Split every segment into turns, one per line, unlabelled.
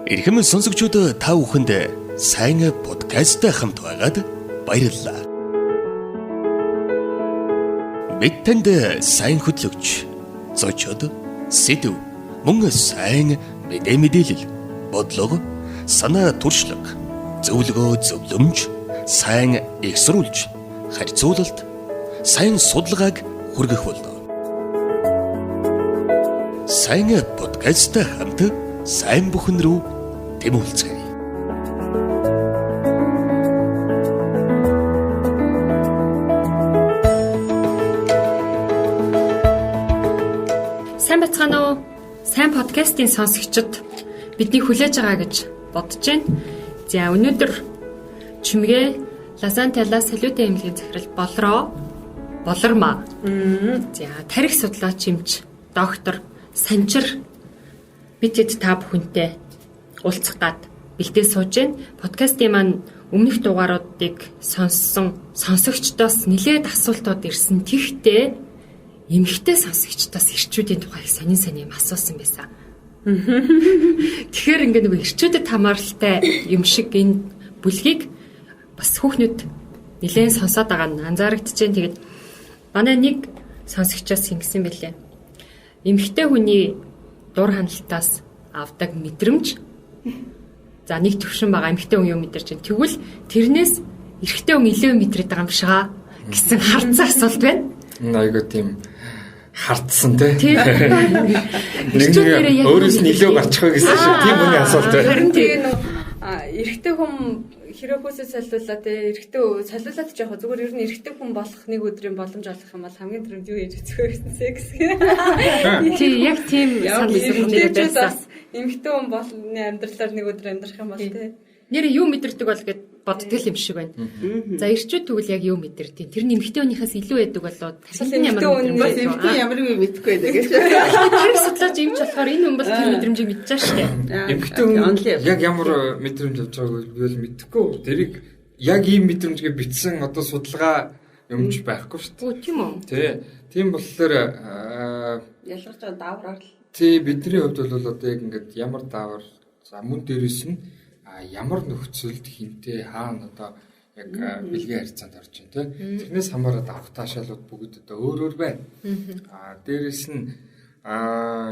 Эрхэм сонсогчид, та бүхэнд сайн подкасттай хамт байгаад баярлалаа. Бид танд сайн хөтлөгч, зочид, сэдэв, мөн сайн мэдээ мэдээлэл, бодлого, санаа туршлага, зөвлөгөө зөвлөмж, сайн их сурвалж, харьцуулалт, сайн судалгааг хүргэх болно. Сайн подкасттай хамт сайн бүхэн рүү тэмүүлцгээе.
Сайн байцгаана уу? Сайн подкастын сонсогчид бидний хүлээж байгаа гэж бодож байна. За, өнөөдөр чимгээ Лазан талаа салютын эмнэлгийн захирал Болроо Болормаа. За, тарих судлаач эмч доктор Санчир бид хэд та бүхэнтэй уулзах гад бэлдээ сууж байна. Подкастын маань өмнөх дугааруудыг сонссон сонсогчдоос нэлээд асуултууд ирсэн. Тэгэхдээ эмэгтэй сонсогчдоос эрчүүдийн тухай их сонин сонин юм асуусан байсан. Тэгэхээр ингээ нөгөө эрчүүдэд хамааралтай юм шиг энэ бүлгийг бас хүүхнүүд нэлээд сонсоод байгаа нь анзаарэгдэж байна. Тэгээд манай нэг сонсогчоос ингэсэн байлээ. Эмэгтэй хүний дур ханалтаас авдаг мэдрэмж, за, нэг төвшин байгаа, эмэгтэй хүн юм мэдэрч байна. Тэгвэл тэрнээс эрэгтэй хүн илүү мэдрээд байгаа юм шиг аа гэсэн хардсан асуулт байна.
Энэ айгуу тийм хардсан те. Нэг нэг өөрөөс нь илүү гарчих вэ гэсэн шиг тийм хүний асуулт байна.
Харин тэгээ нөө эрэгтэй хүн хэрэг хүмүүсээ солиулаа те, эрэгтэй солиулаад ч яг зүгээр ер нь эрэгтэй хүн болох нэг өдрийн боломж олох юм бол хамгийн түрүүнд юу хийж үзэх вэ гэсэн секс.
Тий, яг тийм санал
байсан. Эмэгтэй хүн болны амьдралаар нэг өдөр амьдрах юм бол те.
Нэр юу мэдэрдэг бол гэд боддог юм шиг байна. За, эрчүүд тэгвэл яг юу мэдэрдэг? Тэр нь эмэгтэй хүнийхээс илүү байдаг болоо
тархины ямар мэдрэмж
эмэгтэй ямар юм мэдэхгүй байдаг гэж.
Тарих судлаач эмч болохоор энэ хүн бол тэр мэдрэмжийг мэдэж байгаа шүү дээ.
Эмэгтэй хүн яг ямар мэдрэмж авч байгааг би бол мэдэхгүй. Тэрийг яг ийм мэдрэмжгээ бичсэн одоо судалгаа юмч байхгүй шүү
дээ. Тийм үү?
Тий. Тийм болохоор
ялгарч байгаа даавраар л.
Тий, бидний хувьд бол одоо яг ингээд ямар даавар, за, мөн дээрэс нь ямар нөхцөлд хинтээ хаана одоо яг бэлгийн харьцаанд орж байна те. Тэрнээс хамаарат авах таашаалууд бүгд одоо өөр өөр байна. Дээрэс нь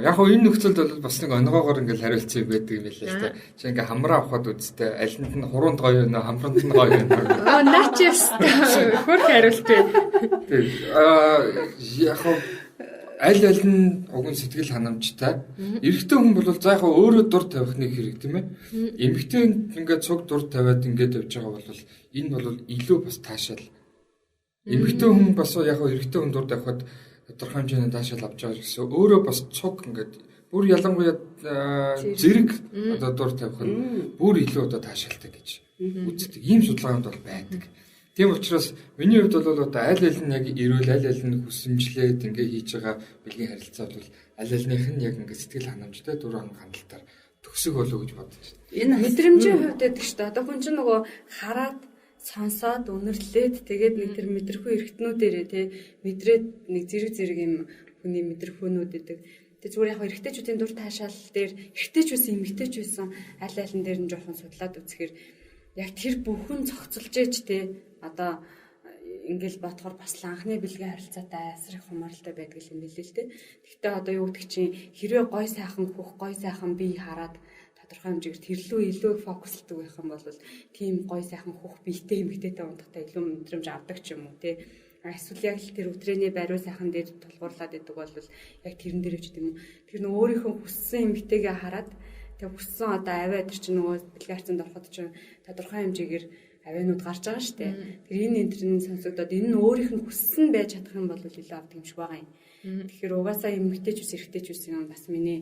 яг хөө энэ нөхцөлд бол бас нэг онгоогоор ингээл хариулцсан юм байдаг юм билээ л те. Чи ингээ хамраа авахад үсттэй алинд нь хуруунд гоё юм, хамранд нь гоё юм.
Аа, наач ястай хөрх хариулт байна.
Тий. Яг хөө аль аль нь уг нь сэтгэл ханамжтай. Эрэгтэй хүн бол за яг өөрөө дур тавих нэг хэрэг тийм ээ. Эмэгтэй ингээд цуг дур тавиад ингээд явж байгаа бол энэ бол илүү бас таашаал. Эмэгтэй хүн бас яг эрэгтэй хүн дур тавихад тодорхой хэмжээний таашаал авч байгаа гэсэн өөрөө бас цуг ингээд бүр ялангуяа зэрэг одоо дур тавих нь бүр илүү одоо таашаалтай гэж үздэг. Ийм судалгаанд бол байдаг. Тийм учраас миний хувьд бол одоо аль аль нь яг эрүүл, аль аль нь хүсэмжлээд ингээ хийж байгаа бэлгийн харилцаа бол аль альнийх нь яг ингээ сэтгэл ханамжтай дур ханалтаар төгсөх болов гэж бодож байна.
Энэ мэдрэмжийн хувьд гэдэг чинь одоо хүн чинь нөгөө хараад, сонсоод, үнэрлээд тэгээд нэг тэр мэдрэхүй эргэтнүүдэрээ те мэдрээд нэг зэрэг зэрэг юм хүний мэдрэхүүнүүд гэдэг. Тэг зүгээр яг эрэгтэйчүүдийн дур таашаал дээр эрэгтэйч байсан, эмэгтэйч байсан аль аль нь дээр нь жоохон судлаад үзэхээр яг тэр бүхэн зохицолж ээж те одоо ингээл бодохоор бас л анхны бэлгийн харилцаатай асар их хамааралтай байдаг юм билээ л те. Гэхдээ одоо юу гэдэг чинь хэрвээ гой сайхан хөх, гой сайхан бие хараад тодорхой хэмжээгээр тэрлүү илүү их фокуслдаг байх юм бол тийм гой сайхан хөх биетэй эмэгтэйтэй унтахтаа илүү мэдрэмж авдаг ч юм уу те. Эсвэл яг л тэр өдрөөний бариу сайхан дээр тулгуурлаад идэг бол яг тэрэн дээр ч гэдэм үү. Тэр нөө өөрийнхөө хүссэн эмэгтэйгээ хараад тэг хүссэн одоо авиа тэр чинь нөгөө бэлгийн харьцаанд ороход чинь тодорхой хэмжээгээр авианууд гарч байгаа шүү дээ. Тэр энэ энэ сонсогдоод энэ нь өөрийнх нь хүссэн байж чадах юм бол илүү авдаг юм шиг байгаа юм. Тэгэхээр угаасаа эмэгтэйч ус эрэгтэйч ус юм бас миний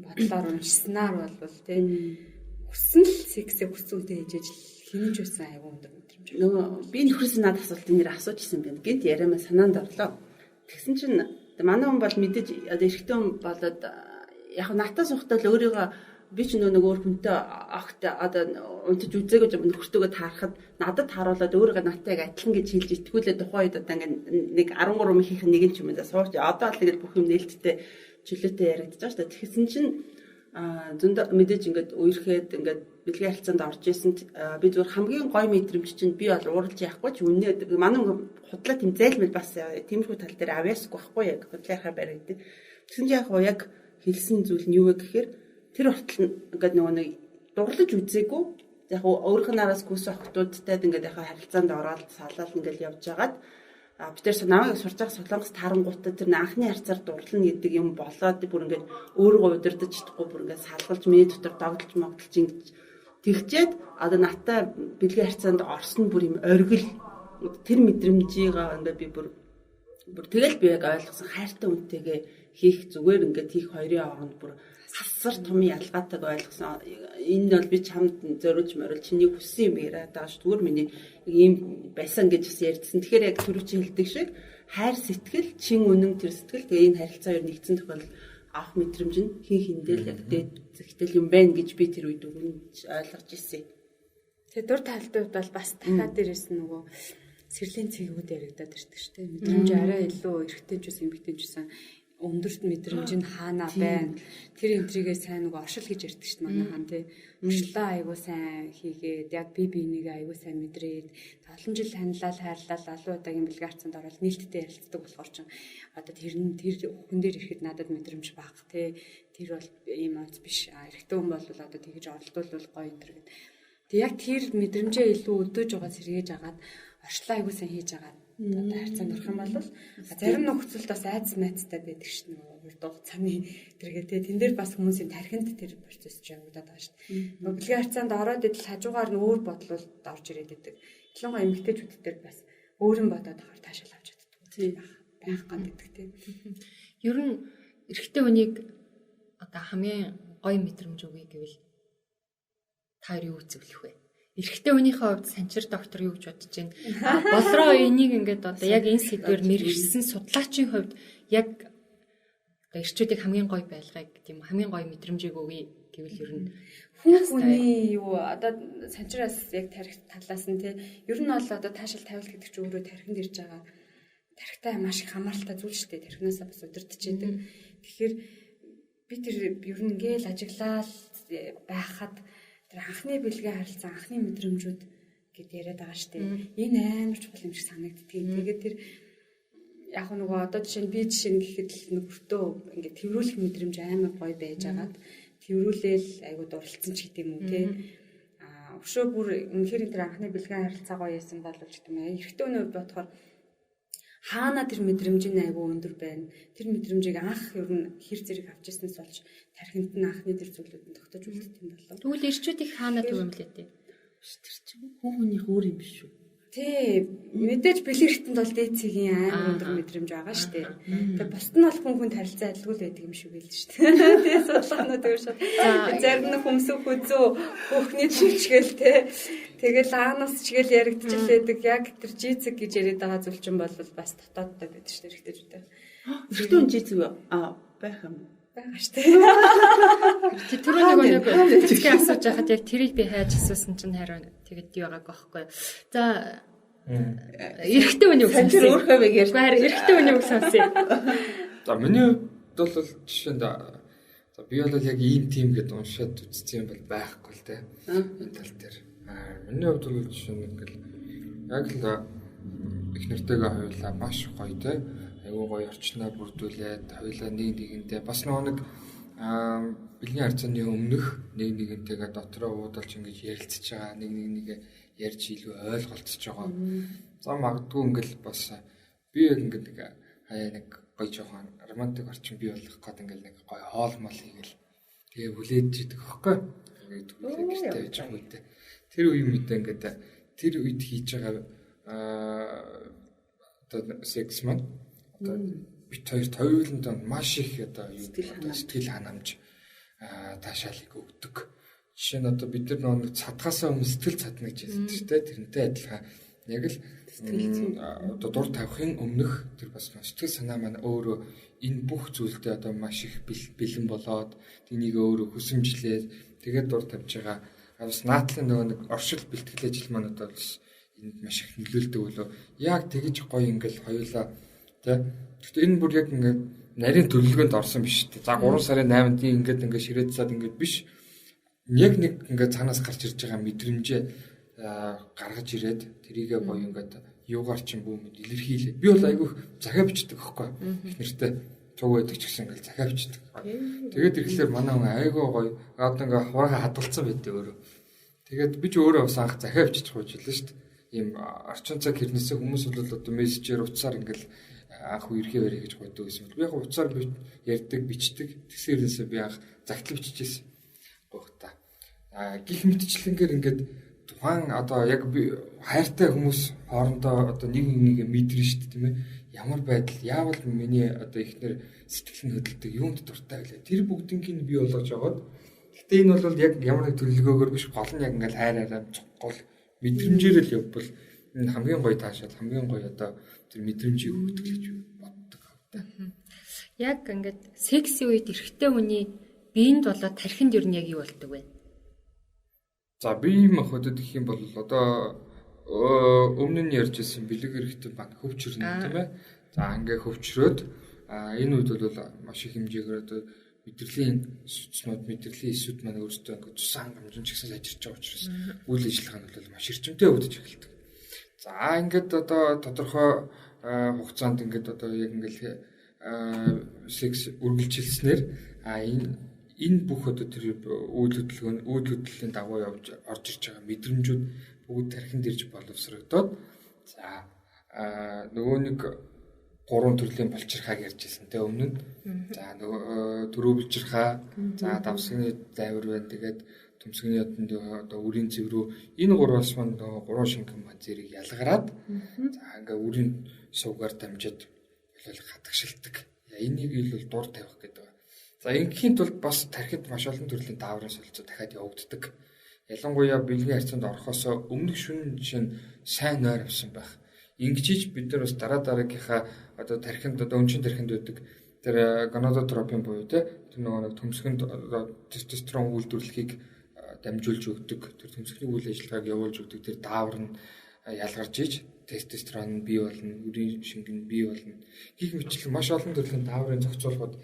бодлоор уншсанаар бол тий хүссэн л сексээ хүссэн үнтэй хийж ижил хинэж байсан айгуу өндөр мэдрэмж.
Нөгөө би нөхрөөс надад асуултын нэр асууж исэн байна. Гэнт яриамаа санаанд орлоо. Тэгсэн чинь манай хүн бол мэдээж одоо эрэгтэй хүн болоод яг натаа сухтаа л өөрийгөө би ч нөгөө өөр хүнтэй огт одоо унтаж үзээгүй юм нөхөртөөгөө таарахад надад тааруулаад өөрийгөө надтай яг адилхан гэж хэлж итгүүлээ тухайн үед одоо ингээ нэг 13 мийнхийнх нэг нь ч юм да сууч одоо л тэгэл бүх юм нээлттэй чөлөөтэй яригдаж байгаа шүү дээ. Тэгсэн чинь Зөндөө мэдээж ингээд үерхэд ингээд бэлгийн харилцаанд орж исэн би зүгээр хамгийн гоё мэдрэмж чинь би бол ууралж яахгүй ч үнэ манай худлаа тийм зайлмал бас тиймэрхүү тал дээр авьяасгүй байхгүй яг худлаа ярихаар баригддаг. Тэгсэн чинь яг яг хэлсэн зүйл нь юу вэ гэхээр тэр хүртэл ингээд нөгөө нэг дурлаж үзээгүй яг өөрийнх нь араас гүйсэн охтуудтай ингээд яг харилцаанд ороод салаал ингээд явж хагаад бид тэр намайг сурж байгаа солонгос тарангуутаа тэр анхны харьцаар дурлана гэдэг юм болоод бүр ингээд өөрийгөө удирдах чадахгүй бүр ингээд салгалж миний дотор догдолж могдолж ингэж тэгчээд одоо надтай бэлгийн харьцаанд орсон бүр юм оргил тэр мэдрэмжийг ингээд би бүр тэгэл би яг ойлгосон хайртай хүнтэйгээ хийх зүгээр ингээд хийх хоёрын хооронд бүр хасар том ялгаатайг ойлгосон. Энэ бол би чамд зориулж мориул чиний хүссэн юм яриад байгаа ш. Зүгээр миний ийм байсан гэж бас ярьдсан. Тэгэхээр яг түрүү чи хэлдэг шиг хайр сэтгэл, чин үнэн тэр сэтгэл тэгээ энэ харилцаа хоёр нэгдсэн тохиолдолд авах мэдрэмж нь хин хиндэл яг дээд зэгтэл юм байна гэж би тэр үед өгнөж ойлгож ирсэн.
Тэгээ дур тавилтын хувьд бол бас дахиад дээрээс нь нөгөө сэрлийн цэгүүд яригадаад ирдэг шүү дээ. Мэдрэмж арай илүү эрэгтэй ч гэсэн эмэгтэй ч гэсэн өндөрт мэдрэмж нь хаана байна. Тэр энтрийгээ сайн нөгөө оршил гэж ярьдаг шүү дээ манай хаан тий. Оршлоо айгуу сайн хийгээд яг би бинийгээ айгуу сайн мэдрээд олон жил танилал хайрлал олон удаагийн бэлгийн харцанд ороод нээлттэй ярилцдаг болохоор ч одоо тэр нь тэр хүн дээр ирэхэд надад мэдрэмж бага тий. Тэр бол ийм онц биш. Эрэгтэй хүн бол одоо тэгэж оролдуулвал гоё энэ төр гэд. Тэг яг тэр мэдрэмжээ илүү өдөөж байгаа сэргээж агаад оршлоо айгуу сайн хийж агаад одоо харьцаанд орох юм бол зарим нөхцөлд бас айц майцтай байдаг шин нөгөө урт хугацааны тэргээ тий тэн дээр бас хүмүүсийн тархинд тэр процесс ч явагдаад байгаа шин. Нөгөө бэлгийн харьцаанд ороод идэл хажуугаар нь өөр бодлууд орж ирээд идэг. Ялангуяа эмэгтэйчүүд дээр бас өөр нь бодоод ахаар таашаал авч чаддаг байх гэдэг тий.
Ер нь эрэгтэй хүнийг одоо хамгийн гоё мэдрэмж өгье гэвэл та юу үзэвлэх вэ? Эрэгтэй хүнийхээ хувьд санчир доктор юу гэж бодож байна? Болроо энийг ингээд одоо яг энэ сэдвээр мэрэгсэн судлаачийн хувьд яг одоо эрчүүдийг хамгийн гоё байлгыг тийм хамгийн гоё мэдрэмжийг өгье гэвэл ер нь
хүн хүний юу одоо санчираас яг тарих талаас нь тий ер нь бол одоо таашаал тавилт гэдэг чинь өөрөө тархинд ирж байгаа тархитай маш их хамааралтай зүйл шүү дээ. Тархинаасаа бас удирдах байдаг. Тэгэхээр би тэр ер нь ингээл ажиглаал байхад тэр анхны бэлгийн харилцаа, анхны мэдрэмжүүд гэд яриад байгаа шүү дээ. Энэ амар чухал юм шиг санагддгийг. Тэгээд тэр яг нөгөө одоо жишээ нь би жишээ нь гэхэд л нөхөртөө ингээд тэрврүүлэх мэдрэмж амар гоё байж агаад тэрврүүлээл айгуу дурлцсан ч гэдэм үү те. Аа өшөө бүр үнэхээр тэр анхны бэлгийн харилцаа гоё байсан болов ч гэдэм үү. Эрэгтэй хүний хувьд бодохоор хаана тэр мэдрэмж нь айгүй өндөр байна. Тэр мэдрэмжийг анх ер нь хэр зэрэг авч ирснээс болж тархинд нь анхны тэр зүйлүүд нь тогтож үлддэг юм болов.
Тэгвэл эрчүүдийг хаана түгээмлээ дээ?
Тэр чинь хүн хүнийх өөр юм биш үү?
Тий, мэдээж бэлэн эртэнд бол дээд цэгийн амар өндөр мэдрэмж байгаа шүү дээ. Тэгээ бусд нь бол хүн хүнд харилцаа адилгүй л байдаг юм шиг байл шүү дээ. Тэгээ судалгаанууд өөр шат. Зарим нь хөмсөг хүзүү хөхний чивчгээл те. Тэгэл аанаас чигээл яригдчихлээдэг. Яг тэр жицэг гэж яриад байгаа зүйл чинь бол бас дотоодтой байдаг шүү дээ эрэгтэйчүүдээ.
Эрэгтэй хүн жицэг байх юм уу?
Байгаа шүү дээ.
Тэр түрүү нэг цэцгийн асууж байхад яг тэрийг би хайж асуусан чинь хариу тэгэд юу байгааг байхгүй. За эрэгтэй хүний үг
сонсъё. Тэр өөрөө яг ярьж.
Харин эрэгтэй хүний үг сонсъё.
За миний хувьд бол жишээ нь за би бол яг ийм тим гэдээ уншаад үзсэн юм бол байхгүй л те. Энэ тал дээр. Миний хувьд бол жишээ нь ингээл яг л их нэртэйгээ хоёулаа маш гоё те. Айгуу гоё орчноо бүрдүүлээд хоёулаа нэг нэгэндээ бас нөгөө нэг бэлгийн харьцааны өмнөх нэг нэгэнтэйгээ дотроо уудалж ингэж ярилцж байгаа нэг нэгээ ярьж илүү ойлголцож байгаа. За магадгүй ингээл бас би яг ингээд нэг хаяа нэг гоё жоохон романтик орчин бий болох гээд ингээл нэг гоё хоол мол хийгээл тэгээ хүлээж идэг хөхгүй. Ингээд хүлээ гэртээ байж байгаа үедээ тэр үе мэдээ ингээд тэр үед хийж байгаа одоо секс маань одоо бит хоёр тойлонд маш их одоо юу сэтгэл ханамж таашаалыг өгдөг. Жишээ нь одоо бид нар нэг цадгаасаа өмнө сэтгэл цадна гэж хэлдэг шүү дээ. Тэрнтэй адилхан яг л одоо дур тавихын өмнөх тэр бас сэтгэл санаа маань өөрөө энэ бүх зүйлдээ одоо маш их бэлэн болоод тэнийг өөрөө хүсэмжлээд тэгээд дур тавьж байгаа. Бас наадлын нөгөө нэг оршил бэлтгэл ажил маань одоо бас энд маш их нөлөөлдөг болоо. Яг тэгж гоё ингээл хоёулаа тэ. Гэхдээ энэ бүр яг ингээд нарийн төлөвлөгөөнд орсон биш үү. За 3 сарын 8-нд ингээд ингээд ширээд цаад ингээд биш. Яг нэг ингээд цаанаас гарч ирж байгаа мэдрэмжээ гаргаж ирээд тэрийгэ боё ингээд юугаар ч юм бүү мэд илэрхийлээ. Би бол айгүйх захиа бичдэг аахгүй. Их нэртэй цуг байдаг ч гэсэн ингээд захиа бичдэг. Тэгээд ирэхлээр манай хүн айгүй гоё. Одоо ингээд хураагаа хадгалсан байдیں өөрөө. Тэгээд би ч өөрөө бас анх захиа бичиж гуйж илээ шүү дээ. Ийм орчин цаг хэрнээсээ хүмүүс бол одоо мессежээр утсаар ингээд анх үерхээ барь гэж гуйдаг гэсэн. Би яг утсаар ярьдаг, бичдэг. Тэгсэн хэрнээсээ би анх загтал бичижсэн. Гуйхта. А гих мэтчлэнгээр ингээд тухайн одоо яг би хайртай хүмүүс хоорондоо одоо нэг нэгийг мэдэрнэ шүү дээ, тийм ээ. Ямар байдал, яавал миний одоо ихнэр сэтгэл нь хөдөлдөг, юунд дуртай байлаа. Тэр бүгднийг бий болгож аваад. Гэтэ энэ бол яг ямар нэг төлөвлөгөөгөр биш, гол нь яг ингээл хайр хайраа гол мэдрэмжээр л явбал энэ хамгийн гоё таашаал, хамгийн гоё одоо тэр мэдрэмжийг өгдөг гэж боддог.
Яг ингээд секси үед эрэгтэй хүний биеинд болоод тархинд ер нь яг юу болдог вэ?
За бие махбодод гэх юм бол одоо өмнө нь ярьж ирсэн бэлэг эрэгтэй маань хөвчөрнө, тийм ээ. За ингээ хөвчрөөд энэ үед бол маш их хэмжээгээр одоо мэдрэлийн судснууд, мэдрэлийн эсүүд маань өөрсдөө ингээ цусан хангамж ч гэсэн сайжирч байгаа учраас үйл ажиллагаа нь бол маш эрчимтэй өгдөж эхэлдэг. За ингээд одоо тодорхой хугацаанд ингээд одоо яг ингээл секс үргэлжилснээр энэ бүх одоо тэр үйл хөдлөлгөө үйл хөдлөлийн дагуу явж орж ирж байгаа мэдрэмжүүд бүгд тархинд ирж боловсрогдоод за нөгөө нэг гурван төрлийн булчирхааг ярьж ирсэн те өмнө нь. За нөгөө түрүү булчирхаа, за давсгны зайвар байна. Тэгээд төмсгний одонд одоо үрийн зэв рүү энэ гурваас маань нөгөө гурван шингэн маань зэрэг ялгараад за ингээ үрийн сувгаар дамжиж бол хатагшилдаг. Энийг ил бол дур тавих гэдэг. За ингээхийн тулд бас тархинд маш олон төрлийн дааврын солилцоо дахиад явагддаг. Ялангуяа бэлгийн харьцаанд орохоос өмнөх шөнө жишээ нь сайн нойр авсан байх. Ингэжиж бид нар бас дараа дараагийнхаа одоо тархинд одоо өнчин тархинд байдаг тэр гонадотропин буюу те тэр нөгөө нэг төмсгөнд одоо тестостерон үйлдвэрлэхийг дамжуулж өгдөг. Тэр төмсгөний үйл ажиллагааг явуулж өгдөг тэр даавар нь ялгарч иж тестостерон нь бий болно, үрийн шингэн бий болно. Гэх мэтлэн маш олон төрлийн дааврын зохицуулгууд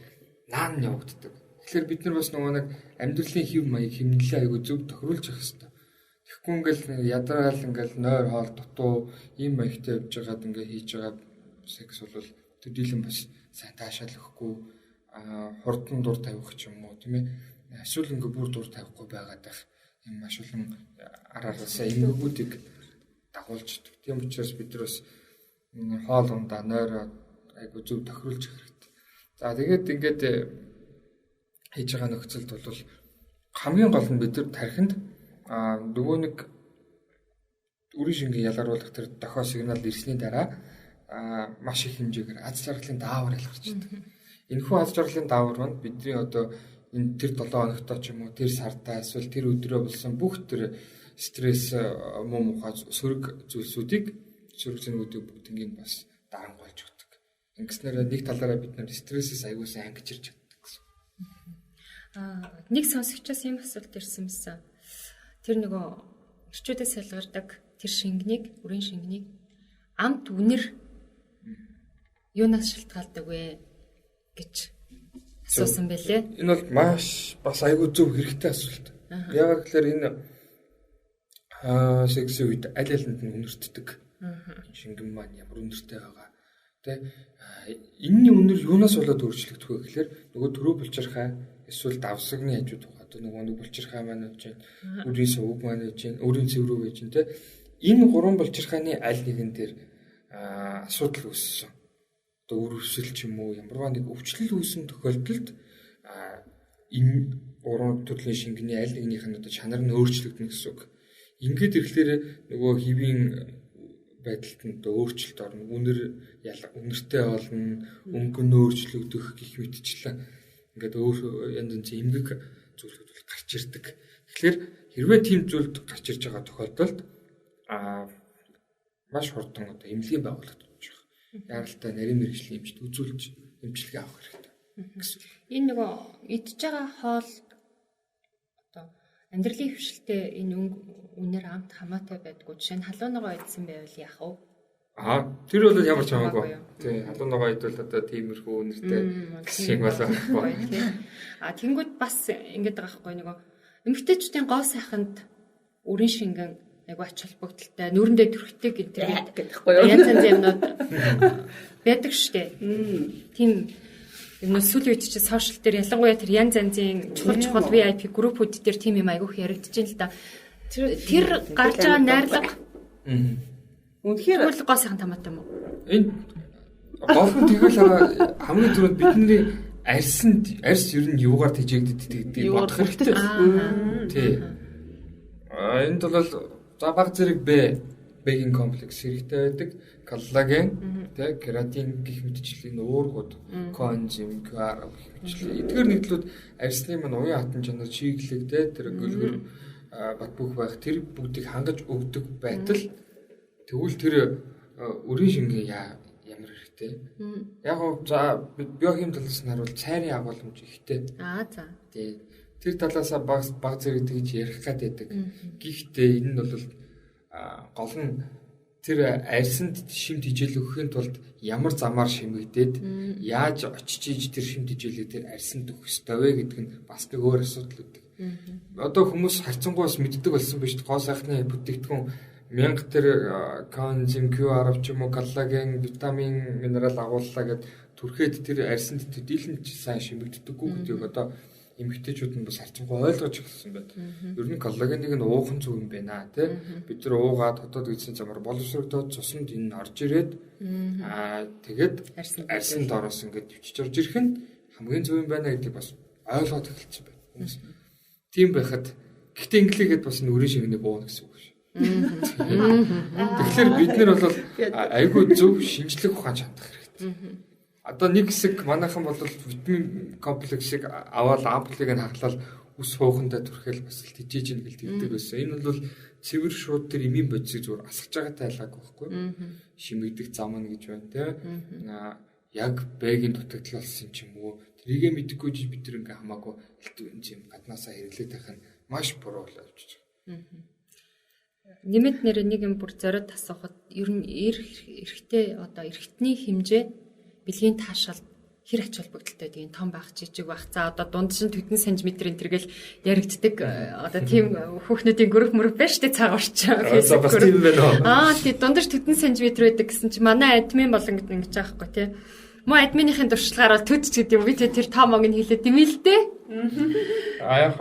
наан явагддаг. Тэгэхээр бид нар бас нөгөө нэг амьдралын хэв маяг хэмнэлээ айгу зөв тохируулж явах хэрэгтэй. Тэгэхгүй ингээл ядраал ингээл нойр хоол дутуу ийм маягтай явж байгаад ингээ хийж байгаа секс бол төдийлөн бас сайн таашаал өгөхгүй, хурдан дур тавих ч юм уу тийм ээ. Эсвэл ингээ бүр дур тавихгүй байгаад байх юм маш олон араасаа эмгэгүүдийг дагуулж идэг. Тийм учраас бид нар бас хоол ундаа нойроо айгу зөв тохируулж явах хэрэгтэй. За тэгээд ингээд хийж байгаа нөхцөлд бол хамгийн гол нь бид нар тархинд нөгөө нэг үрийн шингэн ялгаруулах тэр дохио сигнал ирсний дараа маш их хэмжээгээр аз жаргалын даавар ялгарч идэг. Энэхүү аз жаргалын даавар маань бидний одоо энэ тэр 7 хоногтой ч юм уу тэр сартаа эсвэл тэр өдрөө болсон бүх тэр стресс муу мухай сөрөг зүйлсүүдийг сөрөг зэнгүүдийг бүгднийг бас дарангуйлж өгдөг. Ингэснээр нэг талаараа бид нар стрессээс аягүй сайн ангижирч чаддаг гэсэн.
Нэг сонсогчоос ийм асуулт ирсэн юмсан. Тэр нөгөө эрчүүдээс ялгардаг тэр шингэнийг, үрийн шингэнийг амт үнэр юунаас шалтгаалдаг вэ гэж асуусан байлээ.
Энэ бол маш бас аягүй зөв хэрэгтэй асуулт. Яагаад гэхээр энэ сексийн үед аль алинд нь үнэртдэг. Шингэн маань ямар үнэртэй байгаа. Тэ энэний үнэр юунаас болоод өөрчлөгдөх вэ гэхээр нөгөө түрүү булчирхай эсвэл давсагны хажууд байгаа. Одоо нөгөө нэг булчирхай маань байж байна, үрийн сувг маань байж байна, үрийн цэв рүү байж байна, тэ. Энэ гурван булчирхайны аль нэгэн дээр асуудал үүссэн. Одоо үр өвсөл ч юм уу ямарваа нэг өвчлөл үүсэн тохиолдолд энэ гурван төрлийн шингэний аль нэгнийх нь одоо чанар нь өөрчлөгдөнө гэсэн үг. Ингээд ирэхлээр нөгөө хэвийн байдалд нь одоо өөрчлөлт орно. Үнэр үнэртэй болно, өнгө нь өөрчлөгдөх гэх мэтчлэн ингээд өөр янз янзын эмгэг зүйлүүд бол гарч ирдэг. Тэгэхээр хэрвээ тийм зүйлд гарч ирж байгаа тохиолдолд маш хурдан одоо эмнэлгийн байгууллагад очих. Яаралтай нарийн мэргэжлийн эмчит үзүүлж эмчилгээ авах хэрэгтэй
гэсэн. Энэ нөгөө идж байгаа хоол одоо амьдралын хвшилтэй энэ өнгө үнэр амт хамаатай байдгүй. Жишээ нь халуун ногоо идсэн байвал яах вэ?
Аа, тэр бол ямар ч хамаагүй. Тий, халуун ногоо идвэл одоо тиймэрхүү нэртэй шиг болоо.
А тэнгууд бас ингэж байгаа байхгүй нөгөө эмэгтэйчүүдийн гоо сайханд үрийн шингэн айгу ач холбогдолтой нүрэндээ төрхтэй гэнтэр
гэдэг байхгүй юу?
Янз янзын юмнууд байдаг штэ. Тийм юмнууд сүүлийн үед чи сошиал дээр ялангуяа тэр янз янзын чухал чухал VIP группүүд дээр тийм юм айгүйх яригдчихээн л да. Тэр гарч байгаа найрлага
үнэхээр
бол гоо сайхан тамаатай юм уу?
Энэ гол нь тэгвэл хамгийн түрүүнд бидний арьсанд арьс ер нь юугаар тэжээгдэдэг гэдгийг бодох хэрэгтэй. Тий. Энд бол за баг зэрэг Б, Б-ийн комплекс хэрэгтэй байдаг. Коллаген, тэ кератин гэх мэтчлийн уургууд, коэнзим, Q10 гэх мэтчлийн. Эдгээр нэгдлүүд арьсны маань уян хатан чанар чиглэг тэ тэр гөлгөр бат бөх байх тэр бүгдийг хангаж өгдөг байтал тэгвэл тэр өрийн шингэн ямар хэрэгтэй. Яг гоо за биохим талаас нь харуул цайрын агуулмж ихтэй.
Аа за.
Тий. Тэр талаасаа баг зэрэг тэгж ярих гад байдаг. Гэхдээ энэ нь бол гол нь тэр арьсанд шим тижэл өгөхийн тулд ямар замаар шимэгдээд яаж очиж иж тэр шим тижээлийг тэр арьсанд өгөх ёстой вэ гэдэг нь бас нэг өөр асуудал үүдэг. Одоо хүмүүс харьцангуй бас мэддэг болсон биш гоо сайхны бүтээгдэхүүн 1000 тэр коэнзим Q10 ч юм уу коллаген, витамин, минерал агууллаа гэд түрхэд тэр арьсанд төдийлөн ч сайн шимэгддэггүй гэдгийг одоо эмэгтэйчүүд нь бас харьцангуй ойлгож эхэлсэн байна. Ер нь коллагеныг нь уух нь зөв юм байна тий. Бид нар уугаад хотод гэсэн замаар боловсрогдоод цуснд энэ орж ирээд аа тэгээд арьсанд ороос ингээд өвчж орж ирэх нь хамгийн зөв юм байна гэдгийг бас ойлгоод эхэлсэн байна хүмүүс. Тийм байхад гэхдээ инглигээд бас нүрийн шингэнийг ууна гэсэн үг шүү. Тэгэхээр бид нар бол айгүй зөв шинжлэх ухаан хандах хэрэгтэй. Одоо нэг хэсэг манайхан бол витамин комплексийг аваад амплыг нь хаглал ус хуухандаа түрхэл бас л тижээж ийн гэл тэгдэг байсан. Энэ бол цэвэр шууд тэр эмийн бодисыг зүгээр асгаж байгаатай ялгаагүй байхгүй. Шимэгдэх зам нь гэж байна те. Яг бэгийн дутагдал болсон ч юм уу. Тэрийгэ мэдэхгүй жиж бид тэр ингээ хамаагүй юм гаднаасаа хэрэглээд байх нь маш буруу болоод авчиж байгаа.
Нэмэт нэр нэг юм бүр зориод асуухад ер нь эрэгтэй одоо эрэгтний хэмжээ бэлгийн таашаал хэр ач холбогдолтой гэдгийг том байх жижиг байх. За одоо дунд чинь төдөн сантиметр энэ төргээл яригддаг одоо тийм хүүхнүүдийн групп мөрөв байна штэ цагаарч.
Facebook тийм байна уу?
Аа тий дундаж төдөн сантиметр байдаг гэсэн чи манай админ болон гэдэг ингэж байгаа хгүй тий. Мөн админыхын туршлагаар бол төд ч гэдэг юм би тэр том монг нь хэлээд юм л дээ.
А яг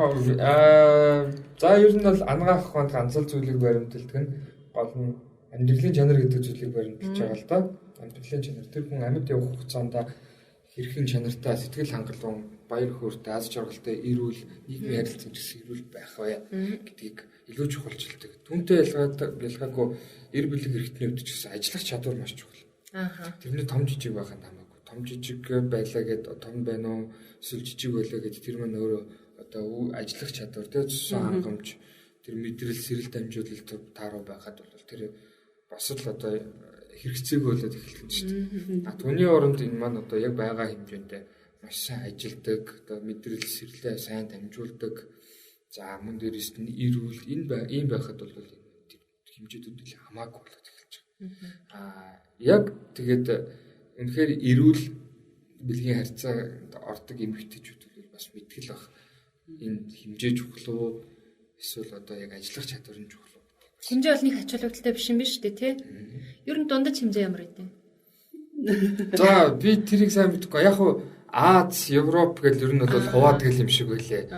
за ер нь бол ангаах ухаанд ганц л зүйлийг баримталдаг нь гол нь амьдралын чанар гэдэг зүйлийг баримталж байгаа л да. Амьдралын чанар тэр хүн амьд явах хугацаанд хэрхэн чанартай сэтгэл хангалуун, баяр хөөртэй, аз жаргалтай, эрүүл, нийгмийн харилцаанд гэсэн эрүүл байх вэ гэдгийг илүү чухалчилдаг. Түүнтэй ялгаагүй эр бэлэг эрхтний хувьд ч гэсэн ажиллах чадвар маш чухал.
Аа.
Тэрний том жижиг байх нь хамаагүй. Том жижиг байлаа гэд том байна уу, эсвэл жижиг байлаа гэд тэр мань өөрөө одоо ажиллах чадвар, тэ цусан хангамж, тэр мэдрэл, сэрэл дамжуулалт тааруу байхад бол тэр бас л одоо хэрэгцээг болоод эхэлдэг юм шүү дээ. А түүний оронд энэ маань одоо яг байгаа хэмжээндээ маш сайн ажилдаг, одоо мэдрэл сэрлээ сайн дамжуулдаг. За мөн дээрээс нь эрүүл энэ ийм байхад бол хэмжээдүүд ил хамаагүй болоод эхэлж байгаа. Аа яг тэгээд үнэхээр эрүүл бэлгийн харьцаанд ордог эмэгтэйчүүд бол бас мэтгэл бах. Энэ хэмжээ чухал уу эсвэл одоо яг ажиллах чадвар нь чухал уу?
Хэмжээ бол нэг ач холбогдолтой биш юм биш үү те? Ер нь дундаж хэмжээ ямар гэдэг юм?
За би тэрийг сайн мэдэхгүй. Яг хуу Аз, Европ гэл ер нь бол хуваадаг юм шиг байлээ.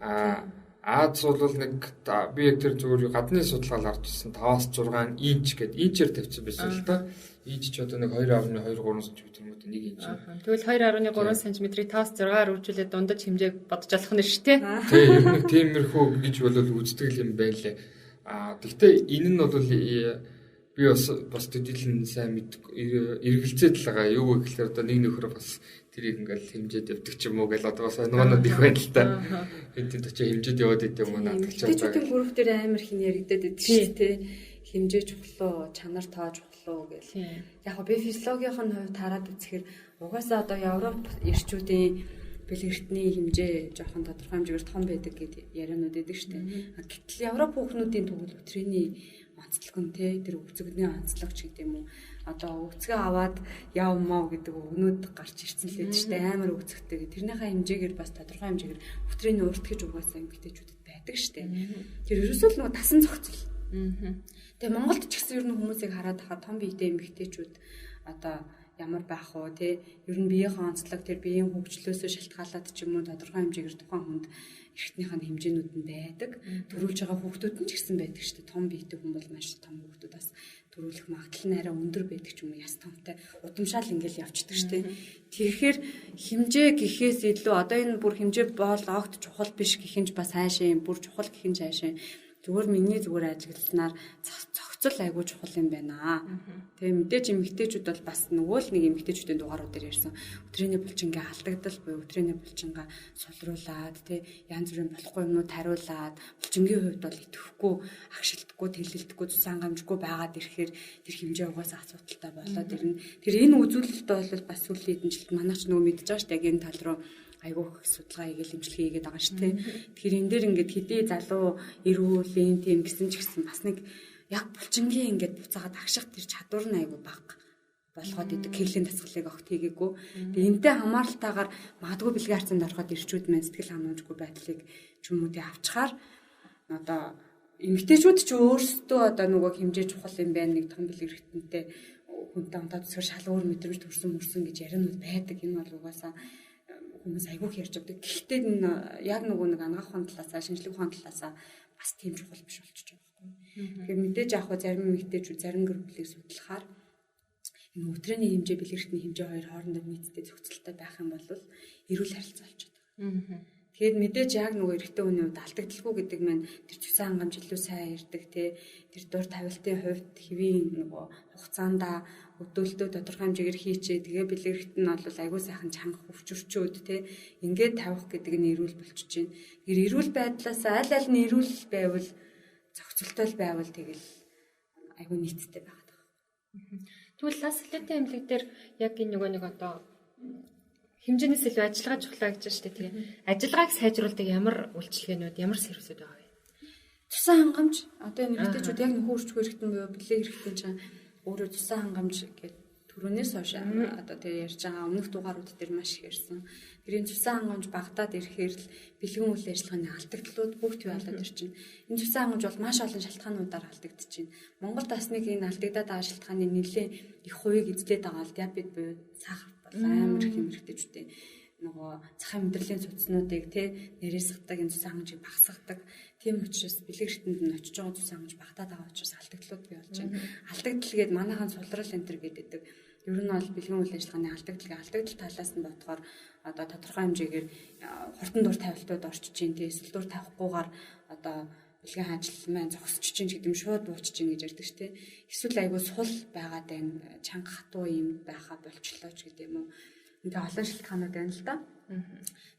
Аа Аз бол нэг би яг тэр зүгээр гадны судалгаал харж ирсэн 5-6 инч гэд инчээр тавьсан байсан л да. Инч ч одоо нэг 2.2-3 см юм уу 1 инч.
Тэгвэл 2.3 см-ийг 5-6-аар үржүүлээд дундаж хэмжээг бодож алах нь шүү дээ.
Тий, ер нь тиймэрхүү гэж бол үздэг юм байлээ. Аа тэгтээ энэ нь бол би бас төдийлөн сайн мэдгүй эргэлзээд л байгаа. Юу вэ гэхээр одоо нэг нөхөр бас тэрийг ингээл хэмжээд явдаг ч юм уу гэл одоо бас нуунууд их байна л та. Энд тэнд очиж хэмжээд яваад идэв юм уу наадах ч юм.
Эмэгтэйчүүдийн групп дээр амар хин яригдаад идэв шүү дээ. Хэмжээ чухал уу, чанар тоо чухал уу гэл. Яг би физиологийн хувьд хараад үзэхээр угаасаа одоо Европ эрчүүдийн Бэлгэртний хэмжээ жоохон тодорхой хэмжээгээр том байдаг гэд яриануд байдаг шүү дээ. Гэтэл Европ хүүхнүүдийн тэгвэл өтрээний онцлог нь те тэр өвцөгний онцлог ч гэдэг юм уу. Одоо өвцгөө аваад яв мав гэдэг өгнүүд гарч ирсэн л байдаг шүү дээ. Амар өвцөгтэй. Тэрнийхээ хэмжээгээр бас тодорхой хэмжээгээр өтрээний урт гэж угаасаа эмэгтэйчүүдэд байдаг шүү дээ. Тэр ерөөсөө л нөгөө тасан зохицол. Тэгээ Монголд ч гэсэн ер нь хүмүүсийг хараад хахад том биетэй эмэгтэйчүүд одоо ямар байх вэ те ер нь биеийнхээ онцлог тэр биеийн хөгжлөөсөө шалтгаалаад ч юм уу тодорхой хэмжээгээр тухайн хүнд эрхтнийх нь хэмжээнүүд нь байдаг. Төрүүлж байгаа хүүхдүүд нь ч гэсэн байдаг шүү дээ. Том биетэй хүн бол маш том хүүхдүүд бас төрүүлэх магадлал нь арай өндөр байдаг ч юм уу яс томтой удамшаал ингээл явцдаг шүү дээ. Тэгэхээр хэмжээ гэхээс илүү одоо энэ бүр хэмжээ бол огт чухал биш гэх нь ч бас хайшаа юм бүр чухал гэх нь ч хайшаа. Зүгээр миний зүгээр ажигласнаар зохицол айгүй чухал юм байна. Тэгээ мэдээж эмэгтэйчүүд бол бас нөгөө л нэг эмэгтэйчүүдийн дугаарууд дээр ярьсан. Өтрээний булчингаа алдагдал буюу өтрээний булчингаа сулруулад тэ янз бүрийн болохгүй юмнууд хариулаад булчингийн хувьд бол идэхгүй, агшилдаггүй, тэлэлдэггүй, цус хангамжгүй байгаад ирэхээр тэр хэмжээ угаасаа асуудалтай болоод ирнэ. Тэр энэ үзүүлэлт бол бас сүүлийн хэдэн жилд манайч нөгөө мэдж байгаа шүү дээ. Яг энэ тал руу айгүй их судалгаа хийгээл эмчилгээ хийгээд байгаа шүү дээ. Тэгэхээр энэ дээр ингээд хэдий залуу эрүүл ийм тийм гэсэн ч гэсэн бас нэг яг булчингийн ингээд буцаагаад агших тэр чадвар нь айгүй бага болгоод идэг кэрлийн дасгалыг огт хийгээгүй. Тэгээ энтэй хамааралтайгаар магадгүй бэлгийн харьцаанд ороход ирчүүд маань сэтгэл ханамжгүй байдлыг ч юм уу тий авчхаар одоо эмэгтэйчүүд ч өөрсдөө одоо нөгөө хэмжээ чухал юм байна нэг том бэлэг эрхтэнтэй хүнтэй унтаад үсгэр шал өөр мэдрэмж төрсөн мөрсөн гэж яриануд байдаг. Энэ бол угаасаа хүмүүс айгүйх ярьж авдаг. Гэхдээ энэ яг нөгөө нэг анагаах ухаан талаасаа, шинжлэх ухаан талаасаа бас тийм чухал биш болчихж байгаа байхгүй. Тэгэхээр мэдээж яг хөө зарим эмэгтэйчүүд зарим гэр бүлийг судлахаар энэ өтрээний хэмжээ, бэлгэрхтний хэмжээ хоёр хоорондоо нийцтэй зохицолтой байх юм бол эрүүл харилцаа болчиход байгаа. Тэгэхээр мэдээж яг нөгөө эрэгтэй хүний хувьд алдагдaltaгүй гэдэг маань тэр цусан хангамж илүү сайн ирдэг те тэр дур тавилтын хувьд хэвийн нөгөө хугацаанда өдөөлтөө тодорхой хэмжээгээр хийчээ тэгээ бэлгэрхт нь бол айгүй сайхан чанга хөвчөрчөөд те ингээд тавих гэдэг нь эрүүл болчихж байна. Тэр эрүүл байдлаас аль аль нь эрүүл байвал зохицолтой л байвал тэгэл айгүй нийцтэй байгаад байгаа.
Тэгвэл лас салютын эмнэлэг дээр яг энэ нөгөө нэг одоо хэмжээнээс илүү ажиллагаа чухлаа гэж байна шүү дээ тийм. Ажиллагааг сайжруулдаг ямар үйлчилгээнүүд, ямар сервисүүд байгаа вэ?
Цусан хангамж одоо энэ эрэгтэйчүүд яг нөхөн үрчгүй эрэгтэн буюу бэлэг эрэгтэн чинь өөрөө цусан хангамж гэдэг түрүүнээс хойш одоо тэр ярьж байгаа өмнөх дугаарууд дээр маш их ярьсан. Тэр энэ цусан хангамж багадаад ирэхээр л бэлгэн үйл ажиллагааны алдагдлууд бүгд бий болоод ирчихнэ. Энэ цусан хангамж бол маш олон шалтгаануудаар алдагдчихэв. Монгол бас нэг энэ алдагдаад байгаа шалтгааны нэлээд их хувийг эзлээд байгаа бол диабет буюу сахар бол амар их эмэгтэйчүүдийн нөгөө захын мэдрэлийн судснуудыг те нэрээсгдэг энэ цусан хангамжийг багасгадаг. Тийм учраас бэлэг эртэнд нь очиж байгаа цусан хангамж багадаад байгаа учраас алдагдлууд бий болж байна. Алдагдал гээд манайхан сулрал энэ төр гэдэг. Ер нь бол бэлгэн үйл ажиллагааны алдагдал талаас нь бодохоор одоо тодорхой хэмжээгээр хурдан дур тавилтууд орчиж чинь те эсвэл дур тавихгүйгээр одоо бэлгийн хаанчлал маань зогсож чинь гэдэг юм шууд буучиж чинь гэж ярьдаг шүү дээ. Эсвэл айгүй сул байгаад байна, чанга хатуу юм байхаа болчлоо ч гэдэг юм уу. Ингээ олон шалтгаанууд байна л да.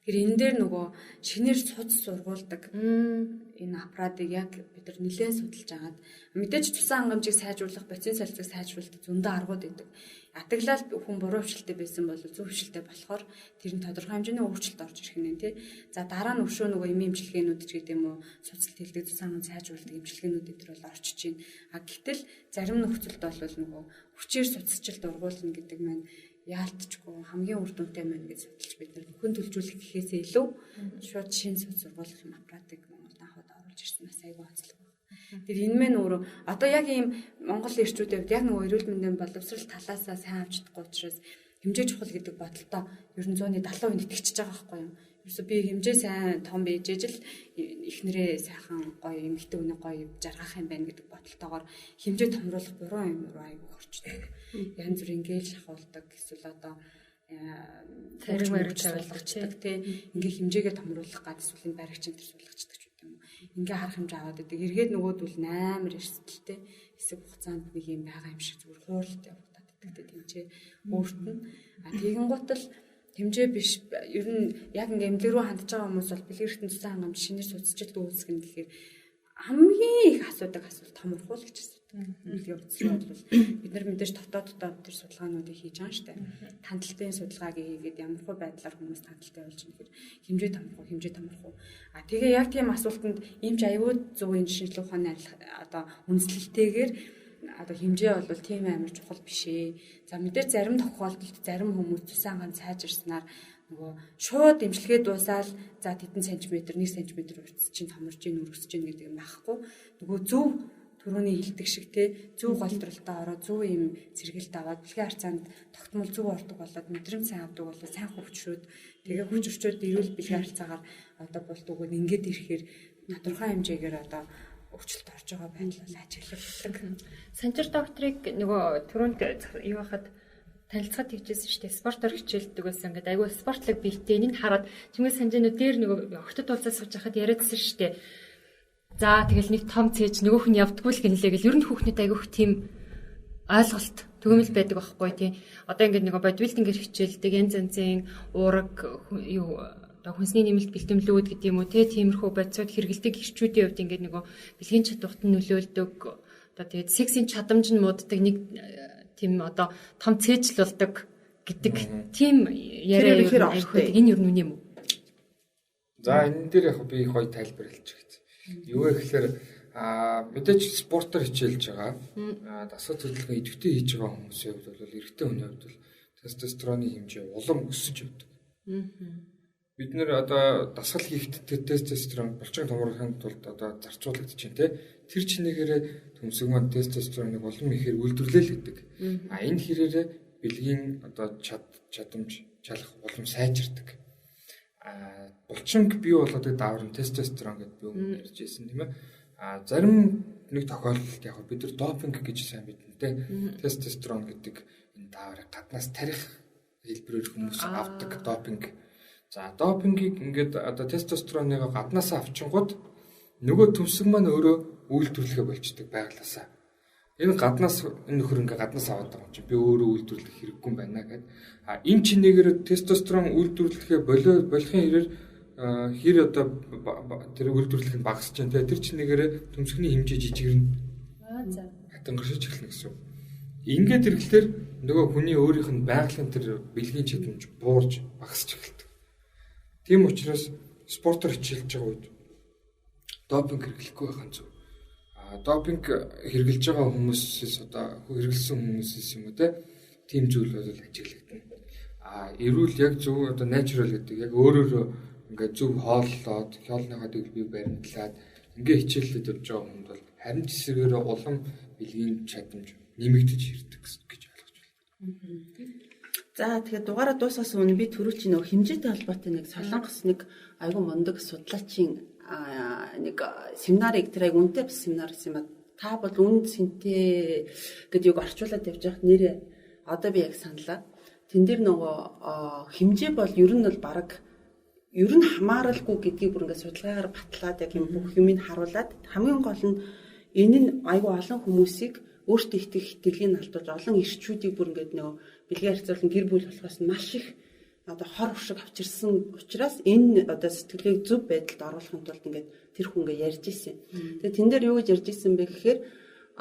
Тэгэхээр энэ дээр нөгөө шинээр суд сургуулдаг энэ аппаратыг яг бид нар нэлээд судалж агаад мэдээж цусан хангамжийг сайжруулах, бодисын солилцоог сайжруулах зөндөө аргууд байдаг. Атаглал хүн буруу хвшилтэй байсан бол зөв хвшилтэй болохоор тэр нь тодорхой хэмжээний өөрчлөлт орж ирэх нь тий. За дараа нь өшөө нөгөө эмийн эмчилгээнүүд ч гэдэг юм уу, судалт хэлдэг цусан хангамж сайжруулдаг эмчилгээнүүд энэ төр бол орчиж байна. А гэтэл зарим нөхцөлд бол нөгөө хүчээр судасчилт ургуулна гэдэг маань яалтчгүй хамгийн үр дүнтэй маань гэж судалж бид нар нөхөн төлжүүлэх гэхээсээ илүү шууд шин суд сургуулах юм аппаратыг Монголд анхад оруулж ирсэн бас айгүй онцлог байна. Тэр энэ мэн өөрөө одоо яг ийм Монгол эрчүүдийн хувьд яг нөгөө эрүүл мэндийн боловсрал талаасаа сайн авч чадахгүй учраас хэмжээ чухал гэдэг бодолтой ер нь 170% итгэж байгаа байхгүй юу? Ерөөсө би хэмжээ сайн том бийжээж л эхнэрээ сайхан гоё эмэгтэй хүний гоё жаргах юм байна гэдэг бодолтойгоор хэмжээ томруулах буруу юм руу айгүй хорчдог. Янз бүр ингээл шахуулдаг эсвэл одоо
цариг бариг
тавилгачдаг тий ингээ хэмжээгээ томруулах гад эсвэл энэ баригч энэ төр суулгачдаг ч гэдэг юм уу. Ингээ харах хэмжээ аваад идэг. Эргээд нөгөөдөл амар эрсдэлтэй хэсэг хугацаанд нэг юм байгаа юм шиг зүгээр хууралт явагдаад идэг тий тэмцээ өөрт нь. А тэгэн гутал хэмжээ биш ер нь яг ингээ эмнэлэг рүү хандж байгаа хүмүүс бол бэлгэрхтэн цусан хангамж шинээр судасчилт үүсгэн гэхээр Хамгийн их асуудаг асуулт томорхуу л гэж асуудаг. Бэлгийн хувцас бол бид нар мэдээж дотоод тэр судалгаануудыг хийж байгаа шүү дээ. Тандалтын судалгааг хийгээд ямар хөө байдлаар хүмүүс тандалтай болж байгаа гэхээр хэмжээ томорхуу, хэмжээ томорхуу. А тэгээ яг тийм асуултанд эмч аюул зөв энэ шинжилгээ ухааны одоо үндэслэлтэйгээр одоо хэмжээ бол тийм амар чухал биш ээ. За мэдээж зарим тохиолдолд зарим хүмүүс цусан ган сайжирснаар нөгөө шууд имчилгээ дуусаал за тэдэн сантиметр 1 сантиметр уртс чинь томорж ийн өргөсөж ийн гэдэг юм байхгүй. Нөгөө зөв түрүүний хилдэг шиг те зөв голдролтоо ороо зөв юм сэргэлт аваад бэлгийн харьцаанд тогтмол зөв ордог болоод мэдрэмж сайн авдаг болоод сайн хөвчрөөд тэгээ хөвчрчөөд эрүүл бэлгийн харьцаагаар одоо болт өгөөд ингээд ирэхээр тодорхой хэмжээгээр одоо өвчлөлт орж байгаа байдал бол ажиглагддаг.
Санжир докторыг нөгөө түрүүнд юу хахад танилцахад тэгжсэн шүү дээ. Спортоор хичээлдэг байсан. Ингээд айгүй спортлог биетэй. Энийг хараад чимээ санжинууд дээр нөгөө охтод уулзаа сууж хахад яриадсэн шүү дээ. За тэгэл нэг том цээж нөгөөх нь явдггүй л гинлээ гэл ер нь хүүхнүүд айгүйх тийм ойлголт түгээмэл байдаг байхгүй тий. Одоо ингээд нөгөө бодибилдингээр хичээлдэг янз янзын уураг юу одоо хүнсний нэмэлт бэлтгэлүүд гэдэг юм уу те тиймэрхүү бодисууд хэрэгэлдэг ирчүүдийн хувьд ингээд нөгөө бэлгийн чадварт нь нөлөөлдөг одоо тэгээд сексийн чадамж нь мууддаг нэг тийм одоо том цээжл болдог гэдэг тийм яриа юу энэ ер нь үнэ юм уу?
За энэ дээр яг би гоё тайлбарлаж өгч. Юу вэ гэхээр мэдээж спортоор хичээлж байгаа. Дасгал хөдөлгөөн идэвхтэй хийж байгаа хүмүүсийн хувьд бол эрэгтэй хүний хувьд бол тестостероны хэмжээ улам өсөж явдаг. Бид нэр одоо дасгал хийхдээ тестостерон булчин томруулахын тулд одоо зарцуулагдаж байна те. Тэр чинээгээрээ төмсөг маань тестостероныг улам ихээр үйлдвэрлээл гэдэг. А энэ хэрээрээ бэлгийн одоо чадамж чалах улам сайжирдаг. А булчинг бий болгодог даавар нь тестостерон гэдээ би өмнө ярьж байсан тийм ээ. А зарим нэг тохиолдолд яг бид нар допинг гэж сайн мэднэ те. Тестостерон гэдэг энэ дааврыг гаднаас тарих хэлбэрээр хүмүүс авдаг допинг. За допингийг ингээд одоо тестостероныг гаднаасаа авчингууд нөгөө төмсөг маань өөрөө үйлдвэрлэхэ болчдөг байглаасаа. Энэ гаднаас энэ нөхөр ингээ гаднаас аваад байгаа юм чинь би өөрөө үйлдвэрлэх хэрэггүй юм байна гэд. А энэ чинээгээр тестостерон үйлдвэрлэхэ болохын хэрээр хэр одоо тэр үйлдвэрлэх нь багасч байна те. Тэр чинээгээр төмсгний хэмжээ жижигэрнэ.
Аа за.
Хатангаршиж эхэлнэ гэсэн. Ингээд ирэхлээр нөгөө хүний өөрийнх нь байгалийн тэр бэлгийн чадамж буурж багасч эхэлдэг. Тийм учраас спортоор хичээлж байгаа үед допинг хэрэглэхгүй байх нь зөв. Допинг хэрэглэж байгаа хүмүүсээс одоо хэрэглэсэн хүмүүсээс юм уу те тийм зүйл бол ажиглагдана. Эрүүл яг зөв одоо natural гэдэг яг өөрөөрөө ингээд зөв хооллоод хоолныхоо дэглэмийг баримтлаад ингээ хичээллээд явж байгаа хүнд бол харин ч эсрэгээр улам бэлгийн чадамж нэмэгдэж ирдэг гэж ойлгож байна.
За тэгэхээр дугаараа дуусгаас өмнө би түрүү чи нөгөө хэмжээтэй холбоотой нэг Солонгос нэг айгүй мундаг судлаачийн нэг семинарыг тэр айгүй үнэтэй бас семинар гэсэн юм ба. Та бол үн цэнтэй гэдэг юг орчуулад явж байхад нэрээ одоо би яг саналаа. Тэн дээр нөгөө хэмжээ бол ер нь бол бараг ер нь хамааралгүй гэдгийг бүр ингээд судалгаагаар батлаад яг юм бүх юмыг харуулад хамгийн гол нь энэ нь айгүй олон хүмүүсийг өөртөө итгэх итгэлийг алдуулж олон ирчүүдийг бүр ингээд нөгөө бэлгийн харьцуулан гэр бүл болохоос маш их одоо хор хуршиг авчирсан учраас энэ одоо сэтгэлгээг зөв байдалд оруулахын тулд ингээд тэр хүн ингээд ярьж исэн. Тэгээ тэн дээр юу гэж ярьж исэн бэ гэхээр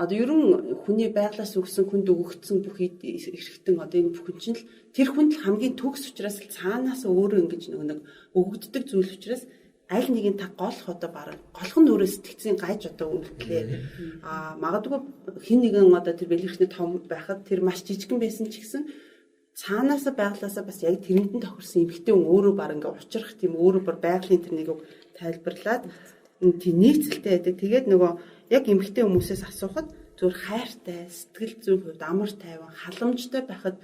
одоо ер нь хүний байглаас өгсөн хүнд өгөгдсөн бүх эрхтэн одоо энэ бүхэн чинь л тэр хүнд л хамгийн төгс учраас л цаанаас өөрөө ингэж нөгөө нэг өгөгддөг зүйл учраас аль нэгэн та голох одоо бараг голох нь өөрөө сэтгцийн гаж одоо үлдлээ. Аа магадгүй хин нэгэн одоо тэр бэлгэхний том байхад тэр маш жижигэн байсан ч гэсэн цаанаасаа байглаасаа бас яг тэрэнд нь тохирсон эмэгтэй хүн өөрөө баг ингээ учрах тийм өөрөө бар байгалийн тэр нэг тайлбарлаад тийм нийцэлтэй байдаг. Тэгээд нөгөө яг эмэгтэй хүмүүсээс асуухад зөвхөн хайртай, сэтгэл зүйн хувьд амар тайван, халамжтай байхад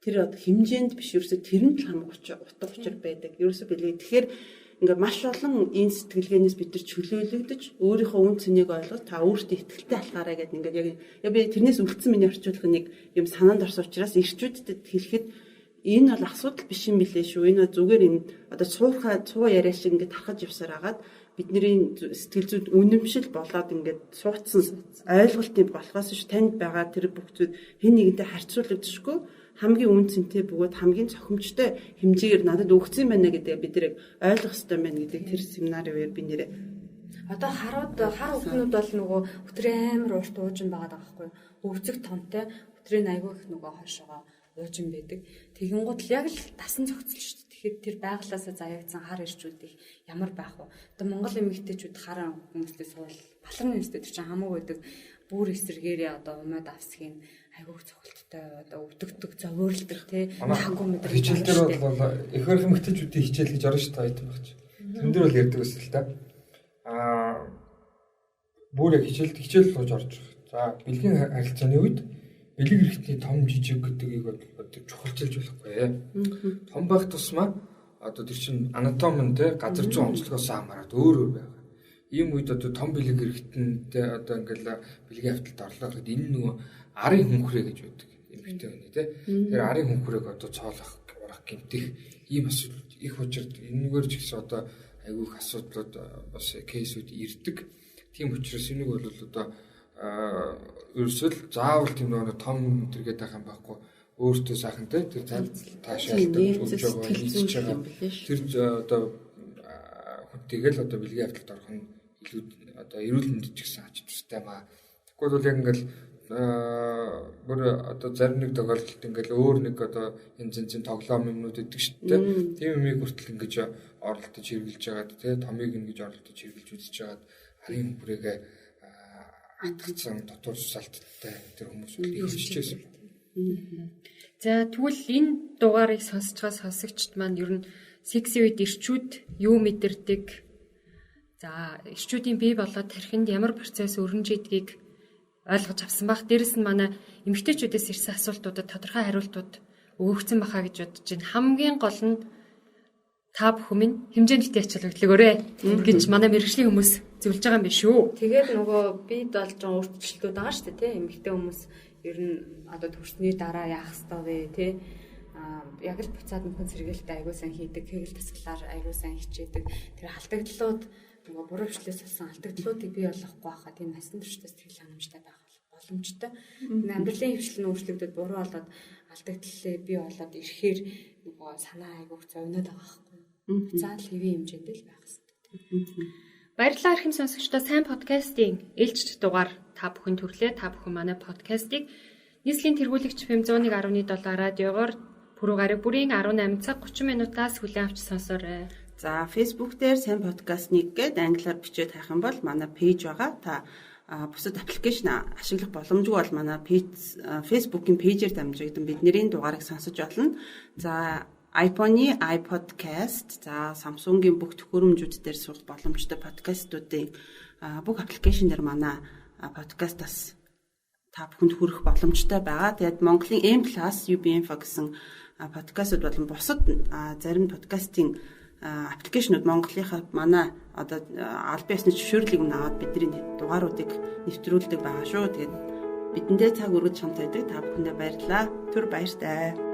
тэр одоо хэмжээнд биш ерөөсө тэрэнд л хамаг утга учир байдаг. Ерөөсө бэлээ. Тэгэхээр ингээ маш олон энэ сэтгэлгээнээс бид нар чөлөөлөгдөж өөрийнхөө үн цэнийг ойлгож та өөртөө ихтгэлтэй алхаарай гэдэг ингээд яг би тэрнээс үлдсэн миний орчуулга нэг юм санаанд орсон учраас ирчүүдэд хэлэхэд энэ бол асуудал биш юм билээ шүү. Энэ зүгээр юм одоо цуурхай цуу яриа шиг ингээд тархаж явсаар агаад бидний сэтгэл зүйд үнэмшил болоод ингээд суудсан ойлголт юм болохоос ш танд байгаа тэр бүх зүйл хэн нэгэнтэй харьцуулагдшгүй хамгийн үн цэнтэй бөгөөд хамгийн цохимжтой хэмжээгээр надад өгсөн байна гэдэг бид нэр ойлгох хэрэгтэй байна гэдэг тэр семинарын үеэр би нэрээ
Одоо харууд хар өвхнүүд бол нөгөө өтрийн амар урт уужин байгаа байхгүй юу? Өвцөг томтой өтрийн айгүй их нөгөө хойшоогоо уужин байдаг. Тэгэнгүүт л яг л дасан зохицол шүү дээ. Тэгэхээр тэр байгалаасаа заяагдсан хар ирчүүд их ямар байх вэ? Одоо Монгол эмэгтэйчүүд хар хүмүүстэй суул баларны юмстэй тэр чинь хамаагүй байдаг. Бүр эсэргээрээ одоо умаад авсгийн айгүй цогцолттой одоо өвдөгдөг, зовирлдог тий хангуу мэдрэмж.
Хичээл дээр бол их их эмэгтэйчүүдийн хичээл гэж орно шүү дээ айтан багч. Тэрэн дээр бол ярьдаг байсан л та. Аа бүр яг хичээл сууж орж байгаа. За бэлгийн харилцааны үед бэлэг эрхтний том жижиг гэдгийг бол чухалчилж болохгүй. Том байх тусмаа одоо тэр чинь анатоми нь те газар зүйн онцлогоос хамаарат өөр өөр байгаа. Ийм үед одоо том бэлэг эрхтэнтэй одоо ингээл бэлгийн авталд орлоо гэхэд энэ нөгөө арын хүнхрээ гэж байдаг эмэгтэй хүний те. Тэр арын хүнхрээг одоо цоолох, урах, гэмтэх ийм асуудал их учирд энэгээр ч гэсэн одоо айгүй их асуудлууд бас кейсүүд ирдэг. Тийм учраас энийг бол одоо ерөөсөө л заавал тийм нөгөө том тэргээд байх юм байхгүй өөртөө сайхан те тэр таашаалдаг өгж байгаа нийцж байгаа тэр одоо хүнтэйгээ л одоо бэлгийн авталд орох нь илүү одоо эрүүл мэндэд ч гэсэн ач тустай маа. Тэгэхгүй бол яг ингээл бүр одоо зарим нэг тохиолдолд ингээл өөр нэг одоо янз янзын тоглоом юмнууд өгдөг шүү дээ. Тийм юмыг хүртэл ингэж оролдож хэрэгжилж байгаад те томыг ингэж оролдож хэрэгжилж үзэж байгаад арын хүрээгээ атгцсан дотор сусалттай тэр хүмүүс бол их өсөж байсан.
За тэгвэл энэ дугаарыг сонсож байгаа сонсогчд маань ер нь секси үед эрчүүд юу мэдэрдэг? За эрчүүдийн бие болоод тархинд ямар процесс өрнөж идгийг ойлгож авсан бах. Дээрэс нь манай эмэгтэйчүүдээс ирсэн асуултуудад тодорхой хариултууд өгөгдсөн баха гэж бодож байна. Хамгийн гол нь та бүхэн минь хэмжээнд битгий ачаал өгдлөгөөрэй гэж манай мэргэжлийн хүмүүс зөвлөж байгаа юм биш үү?
Тэгээд нөгөө бид болж байгаа өөрчлөлтүүд байгаа шүү дээ, тийм эмэгтэй хүмүүс ер нь одоо төрсний дараа яах ёстой вэ, тийм яг л буцаад мөхөн сэргээлттэй аягүй сайн хийдэг, кегэл тасгалаар аягүй сайн хичээдэг. Тэр алдагдлууд нөгөө буруу бичлээс болсон алдагдлуудыг бий болгохгүй байхад энэ насан туршдаа сэтгэл хангамжтай байх боломжтой. Амьдралын хөвчлөл нь өөрчлөгдөд буруу болоод алдагдлаа бий болоод ирэхээр нөгөө санаа айгүйх зовноод байгаа байхгүй. Буцаад л хэвийн хэмжээнд л байх хэрэгтэй.
Баярлалаа эрхэм сонсогчдоо, сайн подкастын ээлжит дугаар та бүхэн төрлөө. Та бүхэн манай подкастыг нийслэлийн тэргүүлэгч FM 101.7 радиогоор пүрэв гараг бүрийн 18 цаг 30 минутаас хүлээн авч сонсоорой.
За Facebook дээр сайн подкаст 1 гээд англиар бичээд хайх юм бол манай пэйж байгаа. Та бусад аппликейшн ашиглах боломжгүй бол манай пэйж Facebook-ийн пэйжээр дамжигдан бидний дугаарыг сонсож болно. За iPhone-ы iPodcast, за Samsung-ийн бүх төхөөрөмжүүд дээр суух боломжтой подкастуудын бүх аппликейшн дээр манай подкастаас та бүхэнд хүрэх боломжтой байгаа. Тэгээд Монголын M+ UBM гэсэн подкастууд болон бусад зарим подкастын аппликейшнууд Монголынхаа манай одоо албан ёсны зөвшөөрлийг өмнө аваад бидний дугааруудыг нэвтрүүлдэг байгаа шүү. Тэгээд бидэндээ цаг өргөж хамт байдаг та бүхэндээ баярлалаа. Түр баяртай.